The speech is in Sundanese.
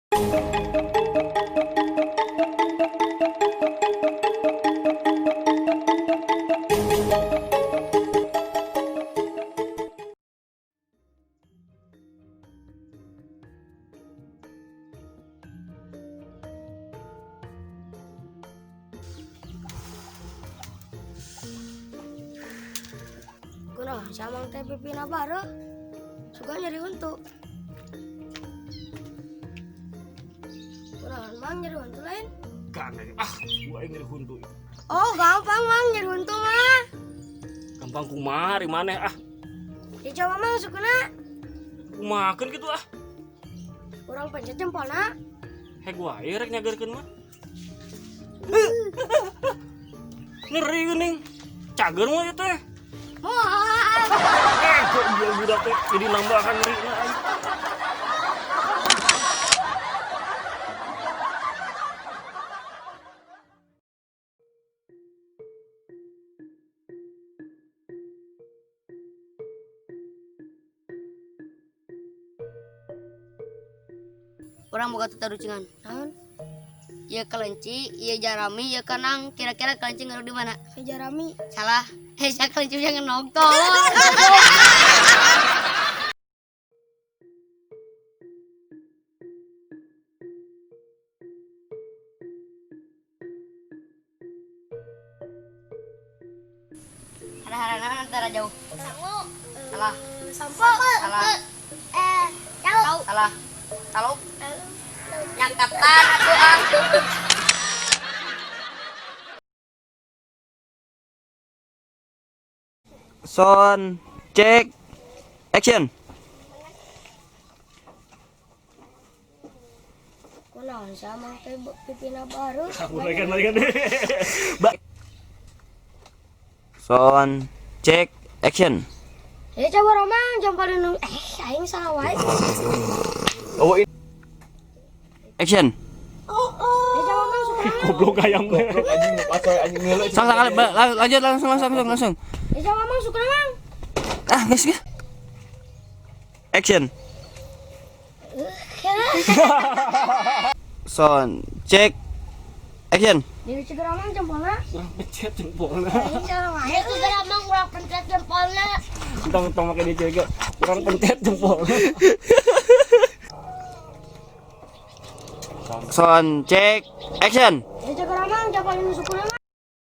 Kunaon si Amang teh pipina bareuh. Suka nyeri huntu. Kunaon, Mang, nyeri huntu lain? Kan ah, gua aing nyeri huntu. Oh, gampang, Mang, nyeri huntu mah. Gampang kumaha ari maneh ah. Dicoba, Mang, sukuna. Kumahakeun kitu ah. Urang pencet jempolna. Heg wae rek nyageurkeun mah. Nyeri geuning. Cager mah ieu teh. Moal. Eh, kok ieu budak teh jadi nambahan nyerina aing. Urang boga tatarucingan. Naon? Ieu kelinci, ieu jarami, ieu kanang. Kira-kira kelinci ngaruh di mana? Jarami. Salah. Hei, saya kelinci bisa ngenog tolong. Ada harangan antara jauh. Sangu. Salah. Sampo. Salah. Tahu. Salah. Tahu. Nyakatan atuh ah. Sound check action. Kunaon si Amang teh pipina bareuh. Mulai kan, mulai kan. Sound check action. Ya coba Romang jempolin nu aing salah wae. Action. Ya coba, Mang, sukuna. Goblok ayam teh. Sang sang lanjut langsung langsung langsung langsung. Ya coba, Mang, sukuna, Mang. Ah, guys, guys. Action. Sound check action. Jadi cek Romang jempolna. Urang pencet jempolna. Aing salah wae. Itu Amang urang pencet jempolna. Entong entong make dijaga. Urang pencet jempolna. Sound check action. Ya cek Romang jempolin sukuna.